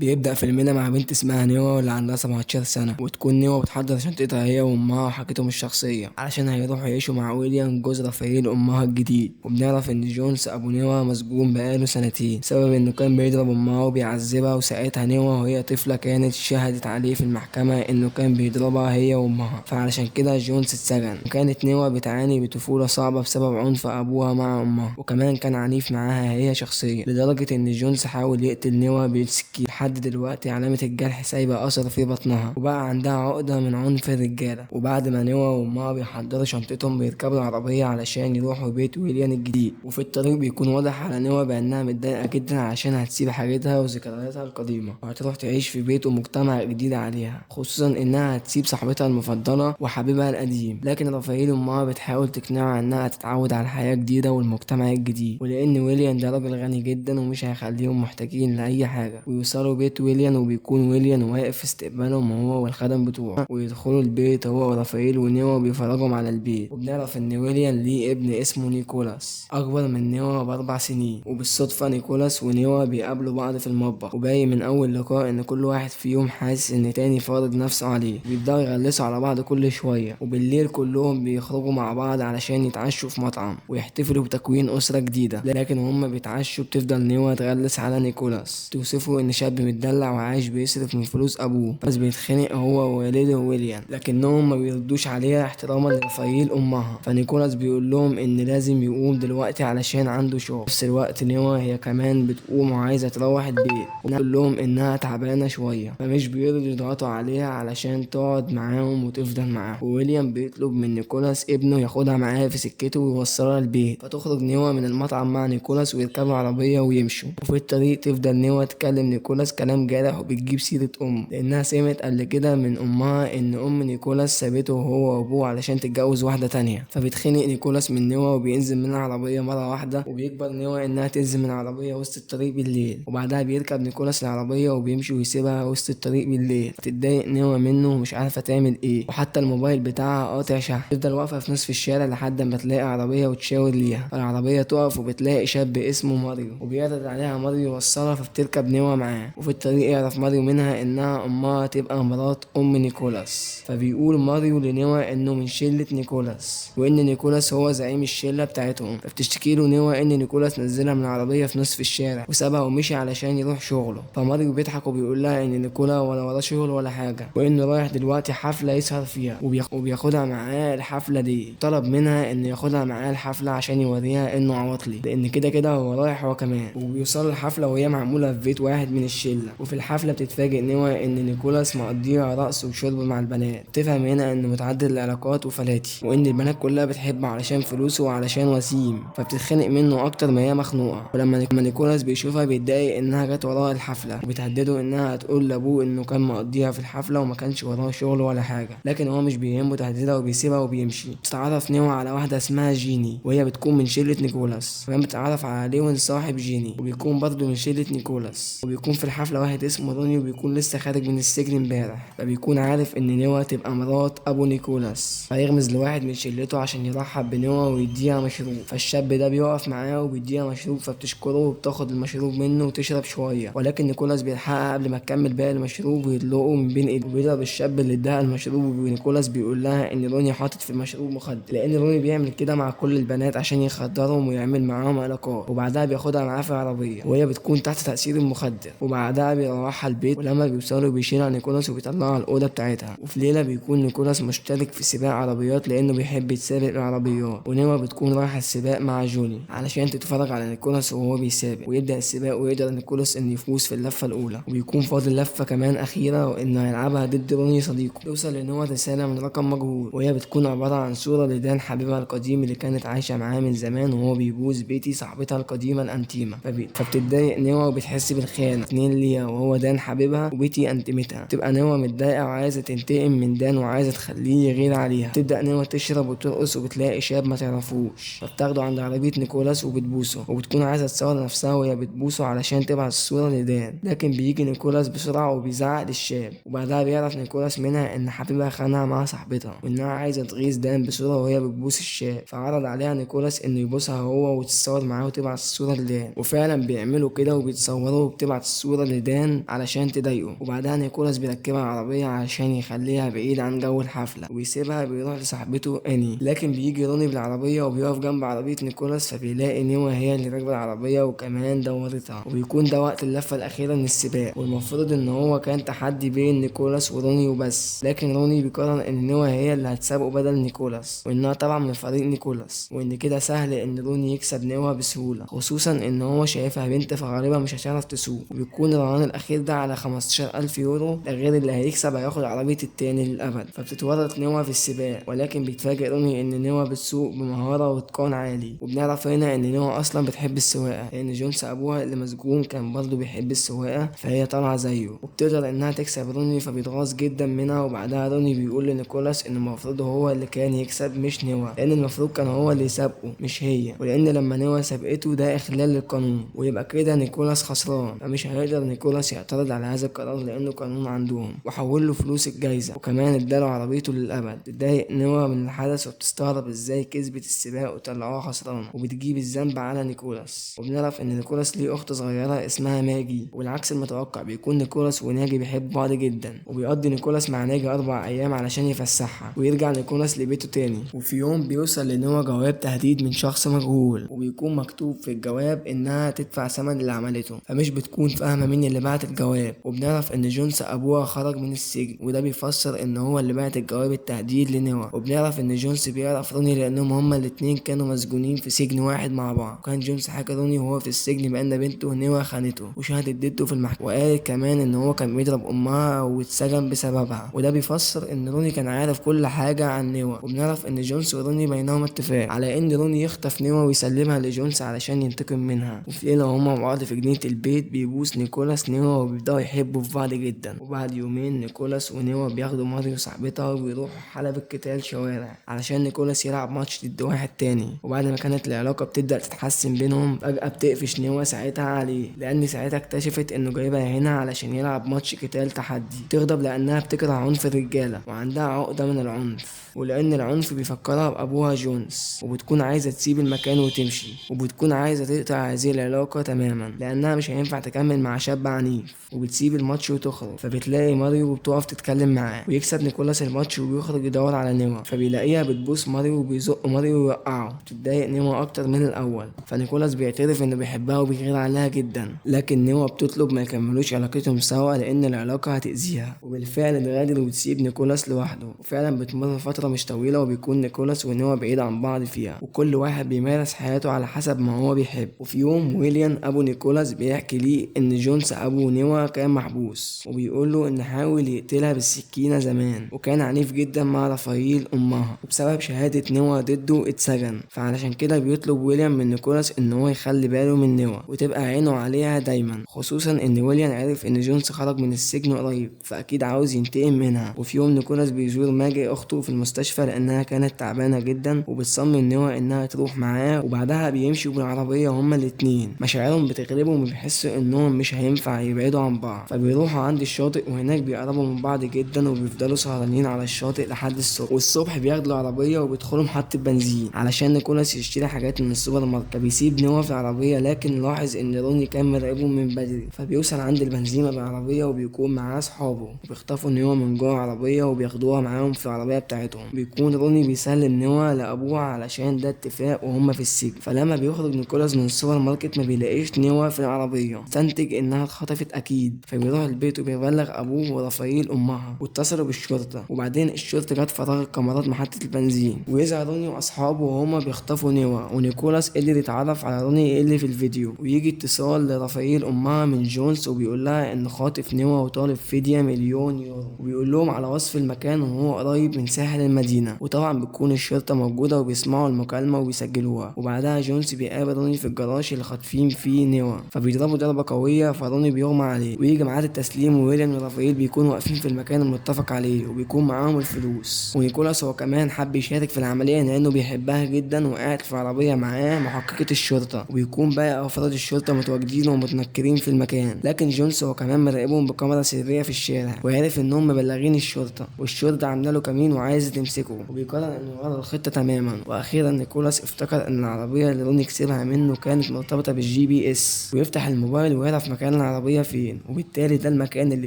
بيبدأ فيلمنا مع بنت اسمها نوا واللي عندها 17 سنة، وتكون نوا بتحضر شنطتها هي وامها وحاجتهم الشخصية علشان هيروحوا يعيشوا مع ويليام جوز رافائيل امها الجديد. وبنعرف ان جونز ابو نوا مسجون بقاله سنتين بسبب انه كان بيضرب امها وبيعذبها، وساعتها نوا وهي طفلة كانت شهدت عليه في المحكمة انه كان بيضربها هي وامها، فعلشان كده جونز اتسجن. وكانت نوا بتعاني بطفولة صعبة بسبب عنف ابوها مع امها، وكمان كان عنيف معاها هي شخصيا لدرجة ان جونز حاول يقتل نوا بالسكين. لحد دلوقتي علامة الجرح سايبة أثر في بطنها، وبقى عندها عقدة من عنف الرجالة. وبعد ما نوا وأمها بيحضروا شنطتهم بيركبوا العربية علشان يروحوا بيت ويليام الجديد، وفي الطريق بيكون واضح على نوا بأنها متضايقة جدا علشان هتسيب حاجتها وذكرياتها القديمة وهتروح تعيش في بيت ومجتمع جديد عليها، خصوصا إنها هتسيب صاحبتها المفضلة وحبيبها القديم. لكن رافائيل أمها بتحاول تقنعها إنها تتعود على الحياة الجديدة والمجتمع الجديد، ولأن ويليام ده راجل غني جدا ومش هيخليهم محتاجين لأي حاجة. ويوصلوا بيت ويليام وبيكون ويليام واقف في استقبالهم هو والخدم بتوعه، ويدخلوا البيت هو ورافائيل ونوا وبيفرجهم على البيت. وبنعرف ان ويليام ليه ابن اسمه نيكولاس اكبر من نوا ب4 سنين، وبالصدفة نيكولاس ونوا بيقابلوا بعض في المطبخ، وباين من اول لقاء ان كل واحد فيهم حاسس ان تاني فارض نفسه عليه، بيبداوا يغلسوا على بعض كل شوية. وبالليل كلهم بيخرجوا مع بعض علشان يتعشوا في مطعم ويحتفلوا بتكوين أسرة جديدة. لكن وهم بيتعشوا بتفضل نوا تغلس على نيكولاس، توصفه ان شاب متدلع وعايش بيصرف من فلوس ابوه، بس بيتخانق هو ووالده ويليام، لكنهم ما بيردوش عليها احتراما لرافائيل امها. فنيكولاس بيقول لهم ان لازم يقوم دلوقتي علشان عنده شغل. في نفس الوقت نوا هي كمان بتقوم وعايزه تروح البيت، وبتقول لهم انها تعبانه شويه، فمش بيرضوا يضغطوا عليها علشان تقعد معاهم وتفضل معاهم. وويليام بيطلب من نيكولاس ابنه ياخدها معاه في سكته ويوصلها البيت. فتخرج نوا من المطعم مع نيكولاس ويركبوا عربيه ويمشوا. وفي الطريق تفضل نوا تكلم نيكولاس كلام جارح وبتجيب سيرة أمه، لأنها سمعت قبل كده من أمها إن أم نيكولاس سابته هو وأبوه علشان تتجوز واحدة تانية. فبيتخنق نيكولاس من نوا وبينزل من العربية مرة واحدة، وبيجبر نوا إنها تنزل من العربية وسط الطريق بالليل. وبعدها بيركب نيكولاس العربية وبيمشي ويسيبها وسط الطريق بالليل. تتضايق نوا منه ومش عارفة تعمل إيه، وحتى الموبايل بتاعها قاطع شحن. تفضل واقفة في نصف الشارع لحد ما تلاقي عربية وتشاور ليها، فالعربية تقف وبتلاقي شاب اسمه ماريو، وبيعرض عليها ماريو يوصلها، فبتركب نوا معاه. وفي الطريق يعرف ماريو منها انها امها تبقى مرات ام نيكولاس، فبيقول ماريو لنوا انه من شلة نيكولاس وان نيكولاس هو زعيم الشلة بتاعتهم. فبتشتكي له نوا ان نيكولاس نزلها من العربية في نصف الشارع وسابها ومشي علشان يروح شغله. فماريو بيضحك وبيقول لها ان نيكولا ولا وراه شغل ولا حاجة، وانه رايح دلوقتي حفلة يسهر فيها وبياخدها معاه الحفلة دي. طلب منها انه ياخدها معاه الحفلة عشان يوريها انه عواطلي، لان كده كده هو رايح هو كمان. وبيوصلوا الحفلة وهي معمولة في بيت واحد من الشلة. وفي الحفلة بتتفاجئ نوا ان نيكولاس مقضيها رقص وشرب مع البنات. تفهم هنا انه متعدد العلاقات وفلاتي، وان البنات كلها بتحبه علشان فلوسه وعلشان وسيم، فبتتخنق منه اكتر ما هي مخنوقة. ولما نيكولاس بيشوفها بيتضايق انها جت وراه الحفلة، وبتهدده انها هتقول لابوه انه كان مقضيها في الحفلة وما كانش وراه شغل ولا حاجة، لكن هو مش بيهمه تهديدها وبيسيبها وبيمشي. بتتعرف نوا على واحدة اسمها جيني، وهي بتكون من شلة نيكولاس. كمان بتتعرف على ليون صاحب جيني، وبيكون برضه من شلة نيكولاس. وبيكون في الحفلة واحد اسمه روني، وبيكون لسه خارج من السجن امبارح، فبيكون عارف ان نوا تبقى مرات ابو نيكولاس، فيغمز لواحد من شلته عشان يرحب بنوا ويديها مشروب. فالشاب ده بيقف معاه وبيديها مشروب، فبتشكره وبتاخد المشروب منه وتشرب شويه، ولكن نيكولاس بيلحقها قبل ما تكمل باقي المشروب ويدلقه من بين ايده، وبيضرب الشاب اللي اداها المشروب. ونيكولاس بيقول لها ان روني حاطط في المشروب مخدر، لان روني بيعمل كده مع كل البنات عشان يخدرهم ويعمل معاهم علاقات. وبعدها بياخدها معاه في العربيه وهي بتكون تحت تاثير المخدر، وبعدها بيروحها البيت. ولما بيوصلوا بيشيلها نيكولاس وبيطلعها الاوضه بتاعتها. وفي ليله بيكون نيكولاس مشترك في سباق عربيات لانه بيحب يتسابق العربيات، ونوا بتكون رايحه السباق مع جوني علشان تتفرج على نيكولاس وهو بيسابق. ويبدا السباق ويقدر نيكولاس انه يفوز في اللفه الاولى، وبيكون فاضل لفه كمان اخيره وانه هيلعبها ضد روني صديقه. توصل لنوا رساله من رقم مجهول، وهي بتكون عباره عن صوره لدان حبيبها القديم اللي كانت عايشه معاه من زمان، وهو بيبوس بيتي صاحبتها القديمه الانتيمه. فبتتضايق نوا وبتحس بالخيانه اتنين ليها، وهو دان حبيبها وبيتي انتيمتها. تبقى نوا متضايقه وعايزه تنتقم من دان وعايزه تخليه يغير عليها. تبدا نوا تشرب وترقص وبتلاقي شاب ما تعرفوش، فبتاخده عند عربيه نيكولاس وبتبوسه، وبتكون عايزه تصور نفسها وهي بتبوسه علشان تبعت الصوره لدان، لكن بيجي نيكولاس بسرعه وبيزعق للشاب. وبعدها بيعرف نيكولاس منها ان حبيبها خانها مع صاحبتها، وانها عايزه تغيظ دان بصوره وهي بتبوس الشاب. فعرض عليها نيكولاس انه يبوسها هو وتتصور معاه وتبعت الصوره لدان، وفعلا بيعملوا كده وبيتصوروا وبتبعت الصوره لدان. لدان علشان تضايقه. وبعدها نيكولاس بيركبها العربية عشان يخليها بعيد عن جو الحفلة وبيسيبها بيروح لصاحبته اني. لكن بيجي روني بالعربية وبيقف جنب عربية نيكولاس، فبيلاقي نوا هي اللي راكبة العربية وكمان دورتها، وبيكون ده وقت اللفة الأخيرة من السباق، والمفروض ان هو كان تحدي بين نيكولاس وروني وبس، لكن روني بيقرر ان نوا هي اللي هتسابقه بدل نيكولاس، وانها طبعا من فريق نيكولاس، وان كده سهل ان روني يكسب نوا بسهولة، خصوصا ان هو شايفها بنت فغالبا مش هتعرف تسوق. وبيكون الرهان الاخير ده على 15,000 يورو، ده غير اللي هيكسب هياخد عربية التاني للأبد. فبتتورط نوا في السباق، ولكن بيتفاجئ روني ان نوا بتسوق بمهارة واتقان عالي. وبنعرف هنا ان نوا اصلا بتحب السواقة، لان جونس ابوها اللي مسجون كان برضه بيحب السواقة، فهي طالعة زيه، وبتقدر انها تكسب روني، فبيتغاظ جدا منها. وبعدها روني بيقول لنيكولاس ان المفروض هو اللي كان يكسب مش نوا، لان المفروض كان هو اللي يسابقه مش هي، ولان لما نوا سابقته ده اخلال للقانون، ويبقى كده نيكولاس خسران، فمش هيقدر نيكولاس يعترض على هذا القرار لانه قانون عندهم. وحول له فلوس الجايزة، وكمان اداله عربيته للابد. تتضايق نوا من الحدث وبتستغرب ازاي كسبت السباق وطلعوها خسرانة، وبتجيب الذنب على نيكولاس. وبنعرف ان نيكولاس ليه اخت صغيرة اسمها ماجي، والعكس المتوقع بيكون نيكولاس وناجي بيحبوا بعض جدا، وبيقضي نيكولاس مع ناجي 4 ايام علشان يفسحها، ويرجع نيكولاس لبيته تاني. وفي يوم بيوصل لنوا جواب تهديد من شخص مجهول، وبيكون مكتوب في الجواب انها تدفع ثمن اللي عملته، فمش بتكون فاهمه مين اللي بعت الجواب. وبنعرف ان جونس ابوها خرج من السجن، وده بيفسر ان هو اللي بعت الجواب التهديد لنوا. وبنعرف ان جونس بيعرف روني لانهم هما الاتنين كانوا مسجونين في سجن واحد مع بعض. وكان جونس حكى روني وهو في السجن بان بنته نوا خانته وشهدت ضده في المحكمة، وقالت كمان ان هو كان بيضرب امها واتسجن بسببها، وده بيفسر ان روني كان عارف كل حاجة عن نوا. وبنعرف ان جونس وروني بينهم اتفاق على ان روني يخطف نوا ويسلمها لجونس علشان ينتقم منها. وفي ليلة هما مع بعض في جنينة البيت بيبوس نيكولاس نوا وبيبداوا يحبوا في بعض جدا. وبعد يومين نيكولاس ونوا بياخدوا ماريو صاحبتها وبيروحوا حلبة قتال شوارع علشان نيكولاس يلعب ماتش ضد واحد تاني. وبعد ما كانت العلاقة بتبدأ تتحسن بينهم، فجأة بتقفش نوا ساعتها عليه، لأن ساعتها اكتشفت انه جايبها هنا علشان يلعب ماتش قتال تحدي. تغضب لأنها بتكره عنف الرجالة وعندها عقدة من العنف، ولأن العنف بيفكرها بأبوها جونس، وبتكون عايزة تسيب المكان وتمشي، وبتكون عايزة تقطع هذه العلاقة تماما لأنها مش هينفع تكمل مع شاب عنيف، وبتسيب الماتش وتخرج. فبتلاقي ماريو وبتقف تتكلم معاه، ويكسب نيكولاس الماتش وبيخرج يدور على نوا، فبيلاقيها بتبوس ماريو وبيزق ماريو ويوقعه. بتتضايق نوا أكتر من الأول، فنيكولاس بيعترف إنه بيحبها وبيغير عليها جدا، لكن نوا بتطلب ما يكملوش علاقتهم سوا لأن العلاقة هتأذيها. وبالفعل بتغادر وبتسيب نيكولاس لوحده. وفعلا بتمر فترة مش طويلة وبيكون نيكولاس ونوا بعيد عن بعض فيها، وكل واحد بيمارس حياته على حسب ما هو بيحب. وفي يوم ويليام أبو نيكولاس بيحكي ليه إن جونس أبو نوا كان محبوس، وبيقول له إن حاول يقتلها بالسكينة زمان، وكان عنيف جدا مع رافائيل أمها، وبسبب شهادة نوا ضده اتسجن. فعلشان كده بيطلب ويليام من نيكولاس إن هو يخلي باله من نوا وتبقى عينه عليها دايما، خصوصا إن ويليام عرف إن جونس خرج من السجن قريب فأكيد عاوز ينتقم منها. وفي يوم نيكولاس بيزور ماجي أخته في المستشفى لأنها كانت تعبانة جدا، وبتصمم نوا إنها تروح معاه. وبعدها بيمشوا بالعربية هما الاتنين، مشاعرهم بتغلبهم وبيحسوا إنهم مش هينفع يبعدوا عن بعض، فبيروحوا عند الشاطئ وهناك بيقربوا من بعض جدا، وبيفضلوا سهرانين على الشاطئ لحد الصبح. والصبح بياخدوا العربية وبيدخلوا محطة بنزين علشان نيكولاس يشتري حاجات من السوبر ماركت. بيسيب نوا في العربية، لكن لاحظ إن روني كان مراقبهم من بدري، فبيوصل عند البنزينة بالعربية وبيكون معاه أصحابه، وبيخطفوا نوا من جوه العربية وبياخدوها معاهم في العربية بتاعتهم. بيكون روني بيسلم نوا لأبوها علشان ده اتفاق وهما في السجن. فلما بيخرج نيكولاس من السوبر ماركت ما بيلاقيش نوا في العربية، استنتج إنها اتخطفت أكيد، فبيروح البيت وبيبلغ أبوه ورافائيل أمها، واتصلوا بالشرطة. وبعدين الشرطة جت فراغ الكاميرات محطة البنزين، ويظهر روني وأصحابه وهما بيخطفوا نوا، ونيكولاس قدر يتعرف على روني اللي في الفيديو. ويجي اتصال لرافائيل أمها من جونس وبيقول لها إن خاطف نوا وطالب فدية 1,000,000 يورو، وبيقول لهم على وصف المكان وهو قريب من ساحل المدينة. وطبعا بتكون الشرطة موجودة وبيسمعوا المكالمة وبيسجلوها. وبعدها جونس بيقابل روني في الجراج اللي خاطفين فيه نوا، فبيضربوا ضربة قوية فروني بيغمى عليه. ويجي ميعاد التسليم، وويليام ورافائيل بيكونوا واقفين في المكان المتفق عليه وبيكون معاهم الفلوس. ونيكولاس هو كمان حب يشارك في العملية لأنه بيحبها جدا، وقاعد في عربية معاه محققة الشرطة، وبيكون باقي أفراد الشرطة متواجدين ومتنكرين في المكان. لكن جونس هو كمان مراقبهم بكاميرا سرية في الشارع، وعرف إنهم مبلغين الشرطة، والشرطة عاملة له كمين وعايزة تمسكه، وبيقرر إنه يغير الخطة تماما. وأخيرا نيكولاس افتكر إن العربية اللي روني كسبها منه كانت مرتبطة بال GPS، ويفتح الموبايل ويعرف مكان مكان العربية فين، وبالتالي ده المكان اللي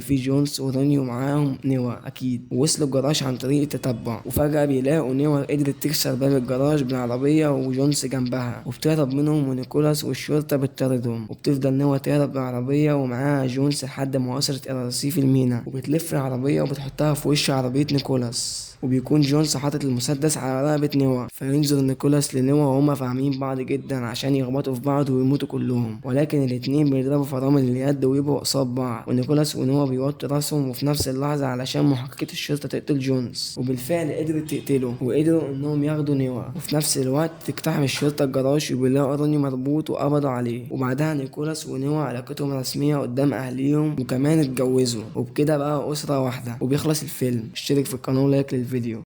فيه جونز وروني ومعاهم نوا اكيد. ووصلوا الجراج عن طريق التتبع، وفجأة بيلاقوا نوا قدرت تكسر باب الجراج بالعربية وجونز جنبها، وبتهرب منهم ونيكولاس والشرطة بتطاردهم، وبتفضل نوا تهرب بالعربية ومعاها جونز لحد ما وصلت الى رصيف المينا، وبتلف العربية وبتحطها في وش عربية نيكولاس، وبيكون جونز حاطط المسدس على رقبة نوا، فينظر نيكولاس لنوا وهما فاهمين بعض جدا عشان يخبطوا في بعض ويموتوا كلهم، ولكن الاتنين بيضربوا فرامل اليد ويبقوا قصاد بعض، ونيكولاس ونوا بيوطوا راسهم، وفي نفس اللحظة علشان محققة الشرطة تقتل جونز، وبالفعل قدرت تقتله، وقدروا انهم ياخدوا نوا، وفي نفس الوقت تقتحم الشرطة الجراج وبيلاقوا روني مربوط وقبضوا عليه، وبعدها نيكولاس ونوا علاقتهم رسمية قدام اهليهم وكمان اتجوزوا، وبكده بقى أسرة واحدة. وبيخلص الفيلم. اشترك في القناة و like للفيديو.